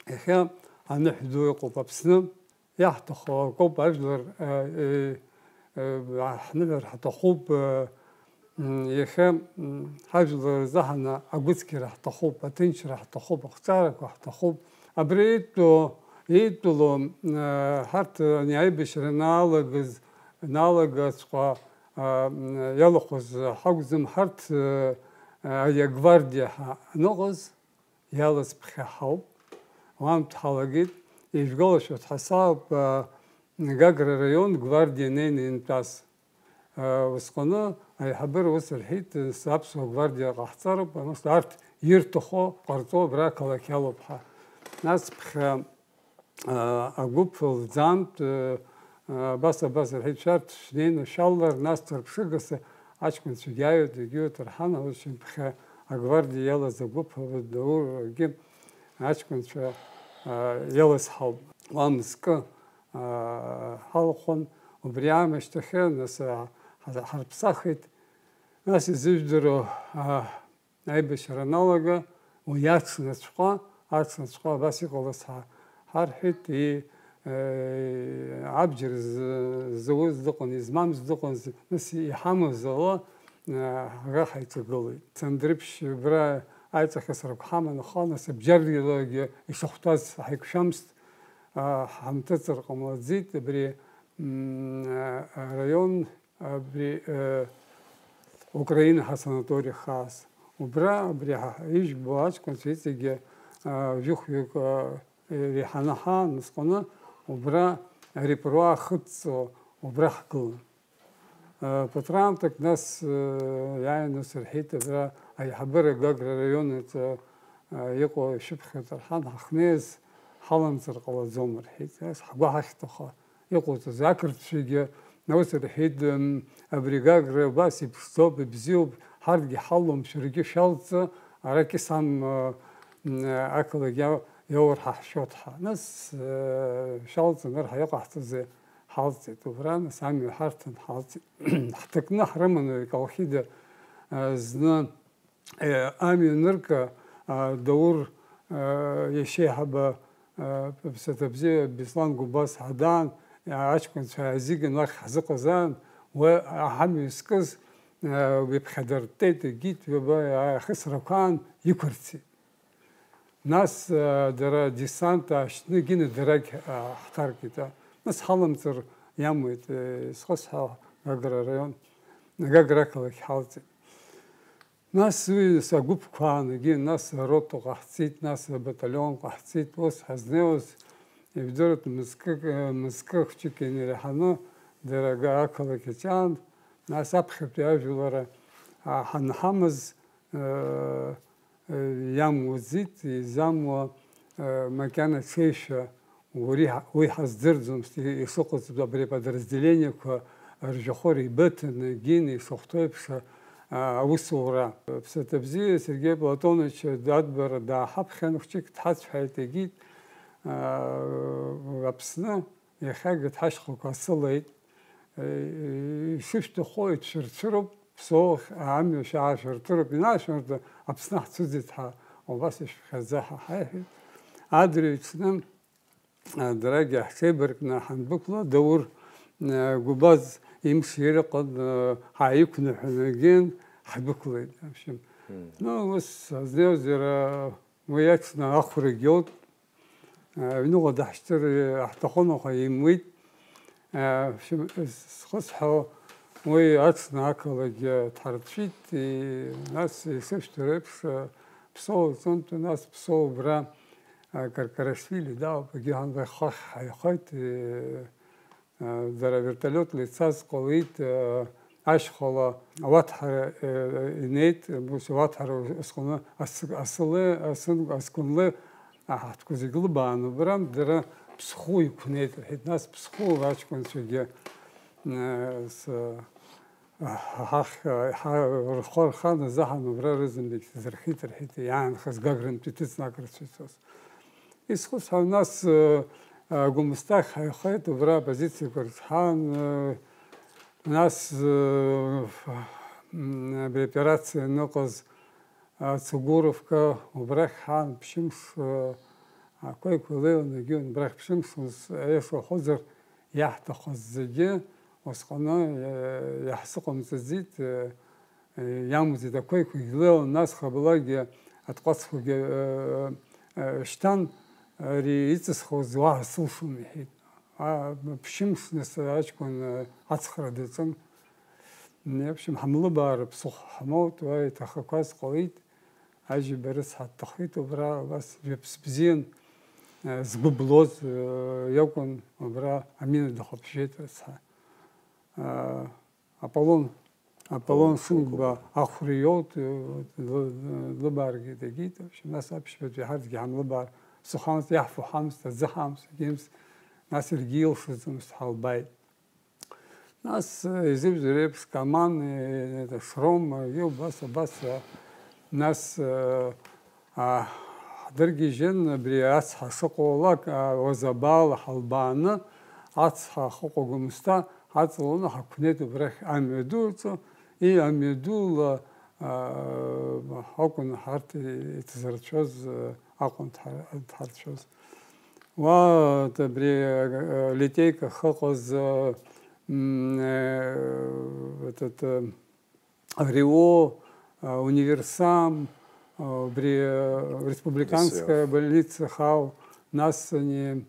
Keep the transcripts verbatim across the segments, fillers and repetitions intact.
Иахьа аныҳә ду ыҟоуп Аԥсны, иаҳҭаху акоуп ажәлар, э, э, э, ҳныҳәар ҳҭахуп, э, м, иахьа, м, ҳажәлар рзаҳаны агәыцқьара ҳҭахуп, аҭынчра ҳҭахуп, ахҵаарақәа ҳҭахуп. Абри еидтәу, еидтәалоу, э, ҳарҭ ани аибашьра аналагаз, аналагаҵәҟьа, э, м, иалахәыз ҳакәӡам, ҳарҭ, э, э, ари агвардиа ҳа-, аныҟаз, иалаз ԥхьа ҳауп. Уантә ҳалагеит, ижәгалашәа дҳасаауп, а, Гагра араион гвардиа неины иантәаз. А, усҟаны аиҳабыра ус рҳәеит, нас аԥсуа гвардиа ҟаҳҵароуп, нас арҭ ирҭаху ҟарҵо абра ақалақь иалоуп ҳәа. Нас ԥхьа, а, агәыԥ лӡамтә, а, абас, абас рҳәеит, шәарҭ шәнеины шәалалар, нас ҭырԥшыгаса аҷкәынцәагьы ааҩуеит, егьиуеит рҳан, ус ԥхьа агвардиа иалаз агәыԥ, Даур, егьи аҷкәынцәа, а, иалаз ҳауп. Уа мызкы, а, ҳалахәын, убри аамышьҭахьы, нас, а, ҳа-, ҳарԥсахит. Нас изыжәдыруа, а, аибашьра аналага, уи аҽнҵәҟьа, аҽнҵәҟьа абас иҟалаз ҳа-, ҳарҳәеит, и, э, абџьар з-, зауз дыҟан, измамыз дыҟан, з-, нас иҳамаз ала, э, ҳара ҳаиҿагылеит. Сандрыԥшь абра аиҵахьа срықәҳаман, аха нас абџьарлагьы ишахәҭаз ҳаиқәшәамызт, а, ҳамҭыҵыр ҟамлаӡеит, абри, м, а, араион абри, э, Украина ҳәа санаториа хаас. Убра, абри ҳа-, ижәбо аҷкәынцәа иҵегьы, э, жәохәҩык, э, иреиҳаны ҳаан, усҟаны убра арепруа ахыҵҵо, убра ҳгылан. Э, ԥыҭраамҭак нас, э, иааины сырҳәеит, абра аиҳабыра Гагра араион аҿы, э, иҟоу ишәыԥхьаӡа рҳан, ҳахьнеиз ҳаламҵар ҟалаӡом, рҳәеит. Ас ҳгәы ҳахьҭаха. Иҟоуҵаз ақырҭцәагьы, ус рҳәеит, м, абри Гагра убас иԥшӡоуп, ибзиоуп, ҳарҭгьы ҳалоуп, шәаргьы шәалҵ, ара Кьысам, м, ақалақь иа-, иаур ҳаҳшьоит ҳәа. Нас, э, шәалҵ, анырҳа иҟаҳҵозеи, ҳалҵит убра, нас амҩа ҳарҭан ҳалҵит. Ҳҭакны ҳрыманы Колхида, э, зны Э, амҩа анырка, а, Даур, а, иашьеиҳаба, а, ԥсаҭа бзиа Беслан Гәыбаз ҳадаан, а, аҷкәынцәа ааизиган уахь ҳзыҟазаан, уа ҳамҩа зкыз, а, ҩаԥхьа дырттеит, егьит, ҩаба, а, ахысрақәа аан иқәырцеит. Нас, а, дара десант аашьҭны Гина дарагь, а, ҳҭаркит, а. Нас ҳаламҵыр иамуит, э, исхысҳәаау Гагра араион, Гагра ақалақь ҳалҵит. Нас уи сагәыԥқәа аанагеит, нас арота ҟаҳҵеит, нас абаталион ҟаҳҵеит, ус ҳазнеиуаз, ижәдыруеит, мызкы, мызкы хәҷык ианиреиҳаны дара га-, ақалақь аҿы аан, нас аԥхьатәи ажәлар, а, ҳанҳамаз, э, э, иамуӡеит, изамуа, э, макьана ҽеишәа Уи ҳа-, уи ҳаздырӡомызт, и-, ишыҟаз абри аподразделениақәа ржәахәа реибыҭаны, Гина ишахәҭоу еиԥш, а, аусура. Ԥсаҭа бзиа Сергеи Платонович Дадбара дааҳаԥхьан, хәҷык дҳацәҳаит, егьит, а, Аԥсны иахьагьы дҳашьхақәа асылеит. Е, ишышәҭаху еиқәшәырцәыроуп, Ԥсоу амҩа шәаашәыртыроуп, инашәырту Аԥсны ҳцәыӡит ҳәа, убас ишәԥхьаӡа ҳәа ҳаиҳәеит. Адырҩаҽны Дарагьы ҳҽеибаркны ҳандәықәла, Даур, э, Гәыбаз имш ирыҟан, э, ҳааиқәныҳәаны ҳдәықәлеит, в общем. Мм. Ну, ус ҳазнеиуаз иара уи аҽны ахәрагь иоут, э, аҩныҟа даҳшьҭыр, э, ҳҭахын, аха имуит. Э, в общем, схысҳәо уи аҽны ақалақь дҳарцәит, и нас ишышәҭо реиԥш, э, Ԥсоу аҿынтә, нас Ԥсоу убра, а, Каркарашвили, да, убригьы ҳанбаҩхах ҳаихоит, э, а, дара вертолиотла ицаз ҟалеит, э, ашьхала ауаҭәҳара, э, инеит, ус ауаҭәҳара усҟаны асы-, асылы, асы-, аскәынлы аҳаҭқәа зегь лыбаан убра, дара Ԥсхәы иқәнеит, рҳәеит, нас Ԥсхәы аҷкәынцәагьы, э, с-, Ҳа-, ҳа-, ҳа-, рхәы рхан азы ҳан убра рызынтәык ҳзырхит, рҳәеит, иаанхаз Гагрантәи ҭыҵны акрыцәа ицоз. Исхысҳәаау, нас, э, э, Гәымсҭа ахь ҳаихеит, убра апозициақәа рыцҳан, э, нас, э, м, абри аоперациа аныҟаз, э, Цугуровка, убрахь ҳан ԥшьымш, э, Ақәеиқәа леиуан, егьи убрахь ԥшымш ус, аиаша уҳәозар, иаҳҭахыз зегьы усҟаны, э, иаҳзыҟамҵаӡеит, э, э, иамуӡеит, ақәеиқәагь леиуан, нас хабалагьы атҟәацқәагьы, э, э, шьҭан, ари иҵысхуаз уаҳа сылшом, иҳәеит. А, ԥшьымш нас аҷкәын, э, ацхра даҿын. В общем, ҳамлыбаара ԥсыхәа ҳмоут, уа иҭахақәаз ҟалеит. Аџьаба рыцҳа дҭахеит убра, абас жәаԥс бзиан, э, згәы блоз, э, иакәын, убра амина дахәаԥшуеит рыцҳа. Э, Аполлон, Аполлон Аполлон Шынба Шынба. Ахәра иоут, э, лы-, лыбааргьы дагеит, в общем, нас аԥшьбатәи ҳарҭгьы ҳамлыбаар, ԥсыхәамызт, иаҳфо ҳамызт, аӡы ҳамызт, егьимызт, нас иаргьы илшаӡомызт ҳалбааит. Нас, э, изыбзар еиԥш, Каман, э, Шром, э, убас, абас, э, нас, э, а, ҳдыргьежьын, абри ацҳа шыҟоу ала, а, уазабаала ҳалбааны, ацҳа ахыҟәа Гәымсҭа ҳаҵаланы ҳақәнеит убрахь амҩаду аҿы, и амҩадула, а, акәын ҳарҭ иҭзырцәоз, э, Аҟәа дҳа-, дҳарцәоз. Уа, абри, э, литейка ахьыҟаз, э, м, э, этот, э, Рио, э, Универсам, э, абри, э, республиканская Ресех. Больница хау, нас ани,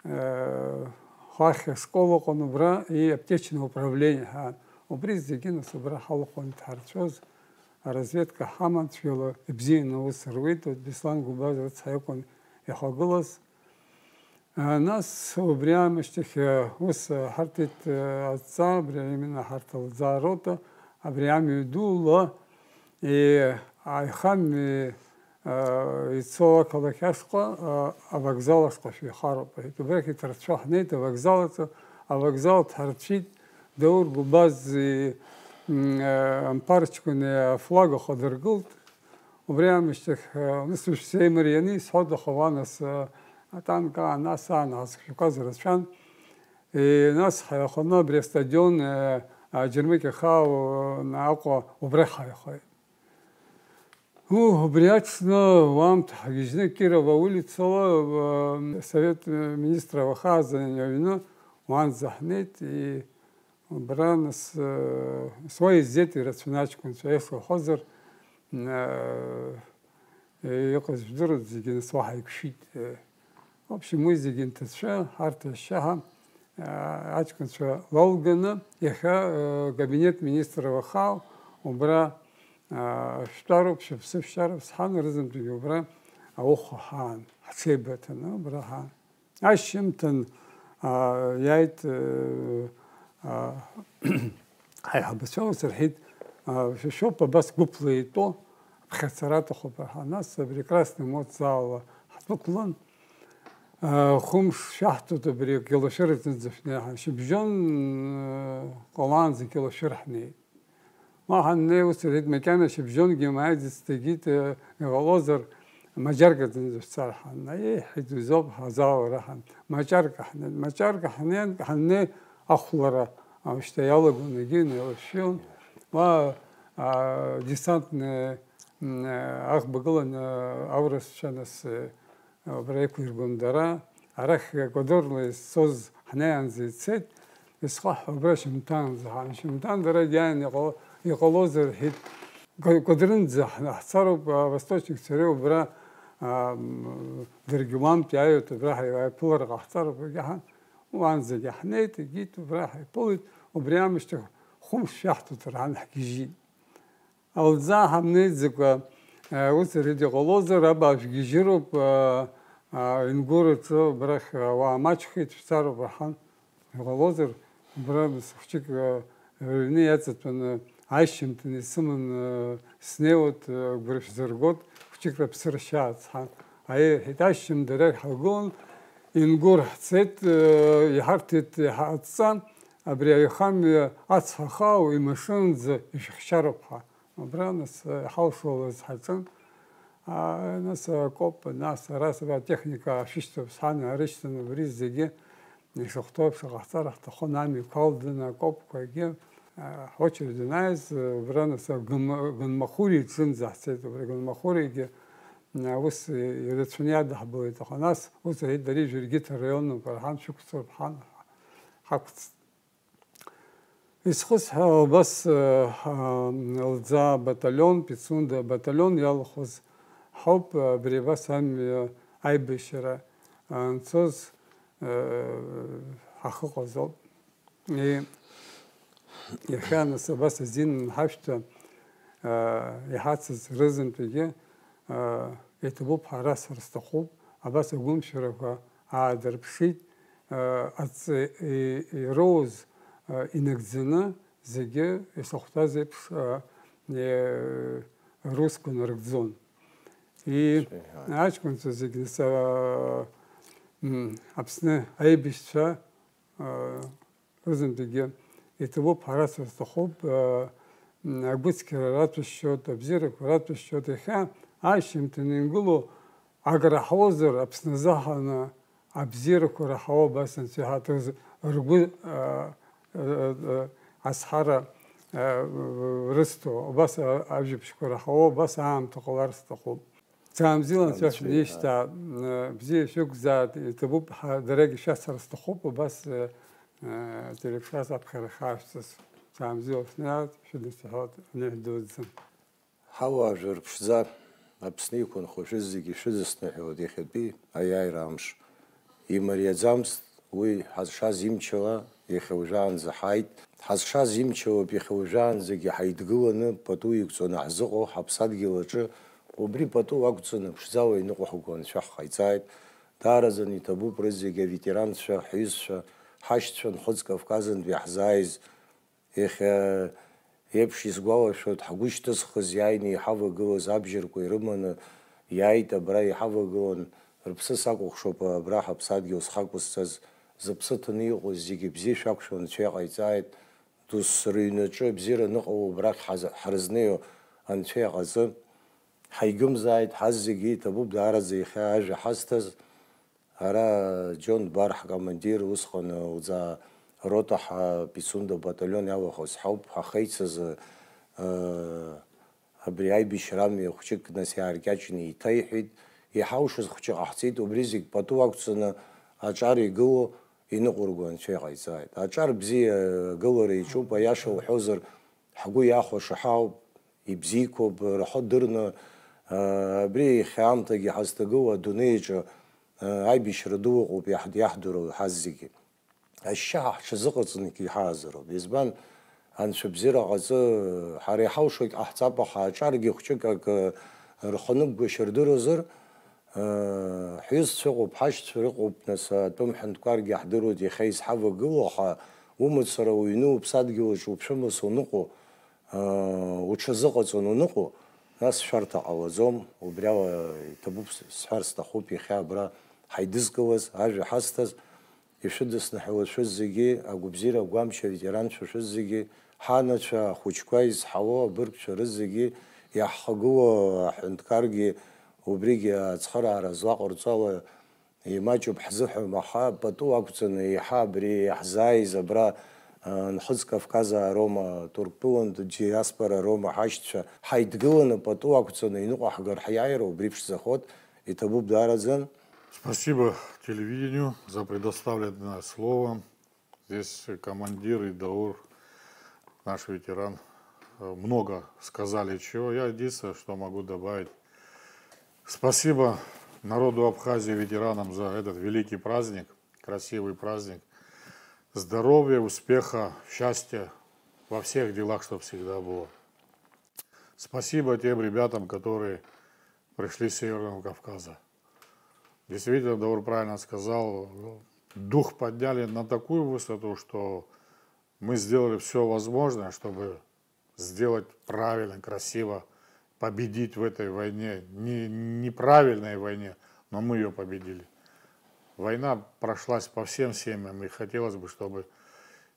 э, ҳахь ашкол ыҟан убра, и аптечное управление ҳәа. Убри зегьы нас убра ҳалахәын дҳарцәоз. Аразведка ҳаман, цәгьала ибзианы аус руеит, Беслан Гәыбаз рыцҳа иакәын иахагылаз. А, нас убри аамышьҭахь, а, ус, а, ҳарҭеит, а, адҵа, абри именно ҳарҭ алӡаа рота, абри амҩа дула, и, аихамҩа, а, ицо ақалақь ашҟа, а, авокзал ашҟа шәеихароуп, аҳәеит. Убрахь иҭарцәа ҳнеит авокзал аҿы, авокзал дҳарцәит, Даур Гәыбаз, и, м, а, ампарчкәын, и, афлаг ахадыргылт. Убри аамышьҭахь, э, нас ус сеимарианы исҳәоит, аха уа нас, э, атанк аан, ас аан ҳазқәшәақәаз рацәан. Е, нас ҳаиханы абри астадион, э, аџьармыкьа хаа, э, Аҟәа убрахь ҳаихеит. У, убри аҽны уаамҭа ҳгьежьны Кирова улицала, э, Совет, э, министров ахаазын аҩны уаанӡа ҳнеит, и Убра нас, э, суаҩӡеит ирацәаны аҷкәынцәа, аиаша уҳәозар, э, иҟаз жәдыруеит, зегьы нас уаҳа иқәшәеит. Э, в общем, уи зегьы нҭыҵәҵәа, ҳарҭ ашьшьаҳа, э, аҷкәынцәа лалганы, иахьа, э, кабинет министров ахаау, убра, э, шәтәароуп, шәыԥсы шәшьароуп, сҳан рызынтәгьы убра ауха ҳаан, ҳҽеибыҭаны, убра ҳаан. Ашьжьымҭан, аа, иааит, э, аа, ҳаиҳабацәа ус рҳәеит, аа, шәа шәоуп абас гәыԥла итәоу, аԥхьацара аҭахуп, аха нас абри Красный мост зала ҳдәықәлан, аа, хәымш шәаҳҭоит абри Кьалашәыр аҿынӡа шәнеиҳа, шьыбжьон, э, ҟалаанӡа Кьалашәыр ҳнеит. Ма ҳаннеи, ус рҳәеит, макьана шьыбжьонгьы мааиӡац, дагьит, э, иҟалозар, Маџьаркаӡанӡа шәцар ҳан. Еиҳ, иӡбоуп, ҳазаауа раҳан. Маҷарка ҳнеит. Маҷарка ҳнеин, ҳаннеи ахәлара, а, шьҭа иалагон, егьи неилашәшәон. Уа, а, десантные, м, э, аӷба гылан, э, аурысцәа нас, э, Убра иқәиргон дара, арахь Кәадырла изцоз ҳнеиаанӡа ицеит, исхаҳә убра Шьымҭанӡа ҳан. Шьымҭан дара иааины иҟало-, иҟалозар ҳәит, Кәа-, Кәадырынӡа ҳ-, ҳцароуп, а, восточник цареи убра, а, м, даргьы уамтә иааиуеит, убра ҳаи-, ҳаиԥылара ҟаҳҵароуп, егьа ҳан, уаанӡагьы ҳнеит, егьит, убра ҳаиԥылеит, убри аамышьҭахь хәымш шәаҳҭоит рҳан ҳгьежьит. Алӡаа ҳамнеиӡакәа, э, ус рыда иҟалозар, абаажә гьежьыроуп, э, э, Ингәыр аҿы абрахь ауаа маҷхеит, шәцароуп, раҳан. Иҟалозар, убра нас хәҷык, э, рыҩны иаҵатәаны, ашьжьымҭан исыман, э, снеиуеит, э, гәра шәзыргоит, хәҷык рыԥсы ршьа ацҳа. Аиеи, рҳәеит, ашьжьымҭан ҳагылан, Ингәыр ҳцеит, э, иҳарҭеит, иҳадҵа, абри аихамҩа ацҳа хаау имашьынӡа ишәыхьчароуп ҳәа. Убра нас, э, иҳалшалаз ҳаҿын. А, нас, э, акоп, нас, ара сара атехника шәышьҭоуп, сҳан, арышьҭан, убри зегьы ишахәҭоу еиԥш ҟаҳҵар ҳҭахын, амҩақәа алдын, акопқәагьы, э, ҳочеред анааиз, э, убра нас, э, Гын-, Гынмахури иҿынӡа ҳцеит, убри Гынмахуригьы ус ирацәаны иадаҳбалеит, аха нас ус ари дари Жәыргьыҭ араионуп, арҳан шәықәҵроуп, ҳан ҳақәҵт. Исхысҳәаау абас, э, ҳа, лӡаа баталион, Пицунда баталион иалахәыз ҳауп, абри абас амҩа аибашьра анцоз, э, ҳахыҟаз ауп. И-, иахьа нас абас азин ҳашәҭа, э, иҳацыз рызынтәигьы, э, иҭабуп ҳәа расҳәар сҭахуп, абас агәымшәарақәа аадырԥшит, э, аҵ-, и-, ироуз, э, инагӡаны зегьы исахәҭаз еиԥш, э, э, русқәа нарыгӡон. И Сеиҳа. Аҷкәынцәа зегьы нас, э, м, Аԥсны аибашьцәа, э, рызынтәигьы иҭабуп ҳәа расҳәар сҭахуп, э, м, агәыцқьара ратәышьоит, абзиарақәа ратәышьоит. Иахьа ашьжьымҭан ингылоу агра ҳауазар, Аԥсны азыҳәан абзиарақәа раҳауа абас анцәа иҳаҭыр ргәы, а, а, а, азҳара, а, рысҭо, абас, а, ажәабжьқәа раҳауа абас аамҭа ҟалар сҭахуп. Ҵаамзил анцәа Анцәа шәнишьҭаа, а, бзиа шәықәзааит, иҭабуп, ҳа, дарагьы шәасҳәар сҭахуп, абас, а, а, телеԥшра аԥхьара хашәҵас. Ҵаамзил шәнеиааит, шәыдысҳәалт, аныҳәа дуӡӡа. Ҳауаажәлар ԥшӡа, Аԥсны иқәынхо шәызегьы шәыдысныҳәалоит иахьатәи аиааира амш. Имариаӡамызт уи ҳазшаз имчала иахьа уажәаанӡа ҳааит. Ҳазшаз имчалоуп иахьа уажәаанӡагьы ҳаидгыланы, пату иқәҵаны ҳзыҟоу ҳаԥсадгьыл аҿы, убри пату ақәҵаны ԥшӡала иныҟәҳго анцәа ҳҟаиҵааит. Даараӡаны иҭабуп рызегьы аветеранцәа, ҳҩызцәа, ҳашьцәа Нхыҵ Кавказынтә иаҳзааиз. Иахьа еиԥш исгәалашәоит, ҳгәы шьҭызхыз иааины иҳавагылаз абџьарқәа ирыманы иааит, абра иҳавагылан, рыԥсы сакәыхшоуп, абра ҳаԥсадгьыл зхы ақәызҵаз, зыԥсы ҭаны иҟоу зегьы бзиа шәақәшәо Анцәа иҟаиҵааит, дус рыҩнаҿы абзиара аныҟало абрахь ҳаз-, ҳрызнеиуа Анцәа иҟаҵы. Ҳаигымзааит, ҳаззегьы иҭабуп даараӡа иахьа ажәа ҳазҭаз. Ара Џьон Дбар ҳкомандир, усҟан лӡаа рота ҳа Пицунда баталион иалахәыз ҳауп, ҳахеицыз, э, абри аибашьра амҩа хәҷык нас иааркьаҿны еиҭаиҳәеит, иҳаушаз хәҷы ҟаҳҵеит, убри зегь пату ақәҵаны аҿар игылоу иныҟәырго Анцәа иҟаиҵааит. Аҿар бзиа, агылара иҿуп, аиаша уҳәозар, ҳгәы иахәаша ҳауп, ибзиқәоуп, рҳәо дырны, а, абри иахьа аамҭагьы ҳазҭагылоу адунеиаҿы, а, аибашьра ду ыҟоуп иаҳ-, иаҳдыруа ҳаззегьы. Ашьшьаҳа ҳҽазыҟаҵаны иҳаазароуп. Избан, Анцәа бзиара ҟаҵы, ҳара иҳалшогь ҟаҳҵап, аха аҿаргьы хәҷык акы рхынықәгашьа рдыруазар, Ҳҩызцәа ыҟоуп, ҳашьцәа рыҟоуп, нас, атәым ҳәынҭқаргьы ҳдыруеит, иахьа изҳавагылоу, аха умацара уҩны уԥсадгьыл аҿы уԥшәымас уныҟәо, уҽазыҟаҵан уныҟәо, нас шәарҭа ҟалаӡом, убриала иҭабуп сҳәар сҭахуп, иахьа абра ҳаидызкылаз, ажәа ҳазҭаз, ишәыдысныҳәалоит шәызегьы, агәабзиара агәамч аветеранцәа шәызегьы, ҳанацәа, ахәыҷқәа изҳауоу абыргцәа рызегьы, иаҳхагылоу аҳәынҭқаргьы убригьы ацхыраара злаҟарҵо ала имаҷуп ҳзыҳәом, аха пату ақәҵаны еиҳа абри иаҳзааиз абра, а, Нхыҵ Кавказаа роума, Ҭырқәтәылантә диаспора роума ҳашьцәа ҳаидгыланы пату ақәҵаны иныҟәаҳгар ҳиааира убри ԥшӡахоит, иҭабуп даараӡан. Спасибо телевидению за предоставленное слово. Здесь командир и Даур, наш ветеран, э, много сказали чего. Я единственное, что могу добавить. Спасибо народу Абхазии, ветеранам за этот великий праздник, красивый праздник. Здоровья, успеха, счастья во всех делах, чтоб всегда было. Спасибо тем ребятам, которые пришли с Северного Кавказа. Действительно, Даур правильно сказал, дух подняли на такую высоту, что мы сделали всё возможное, чтобы сделать правильно, красиво, победить в этой войне. Не, неправильной войне, но мы её победили. Война прошлась по всем семьям, и хотелось бы, чтобы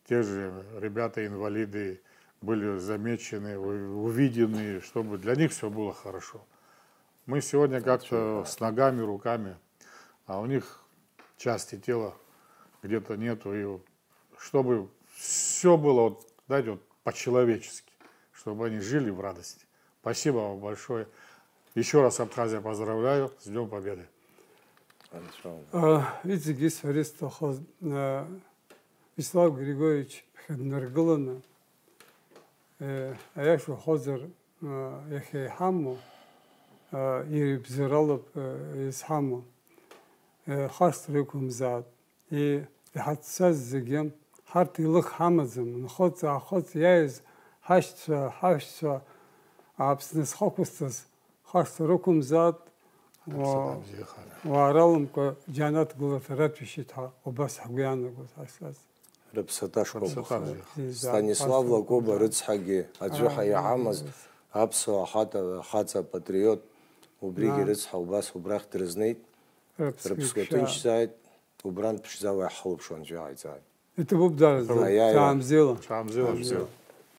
те же ребята-инвалиды были замечены, у-, увидены, чтобы для них всё было хорошо. Мы сегодня как-то с ногами, руками, а у них части тела где-то нету. И вот чтобы всё было, вот, знаете, вот по-человечески, чтобы они жили в радости. Спасибо вам большое. Еще раз Абхазия поздравляю с Днем Победы. Анцәа. Иҵегьы исҳәар исҭахыз, Вячеслав Григорьевич, ԥхьа днаргыланы, аиаша уҳәозар, иахьа иҳамоу, иара ибзоуралоуп изҳамоу, хашҭра иқәымзааит. И-, иҳацәцаз зегьы, ҳарҭ еилых ҳамаӡам, нхыҵ-аахыҵ иааиз ҳашьцәа, ҳашәцәа, Аԥсны зхықәсҵаз хашҭра рықәымзааит, уаа ралымкәа џьанаҭ гыларҭа раҭәеишьеит ҳәа убас ҳгәы иаанагоит ҳазшаз. Рыԥсаҭа шкәакәа. Рыԥсаҭа бзиахааит. Станислав Лакоба рыцҳагьы аӡәы ҳәа иаҳамаз аԥсуаа ахаҵа, ахаҵа патриот, убригьы рыцҳа убас убрахь дрызнеит. Рыԥсқәа иҭынчзааит. Убрантә ԥшӡала иаҳхылаԥшуа анцәа иҟаиҵааит. Иҭабуп, даараӡа. Аиааира. Ҽаамзела. Ҽаамзела, бзиа.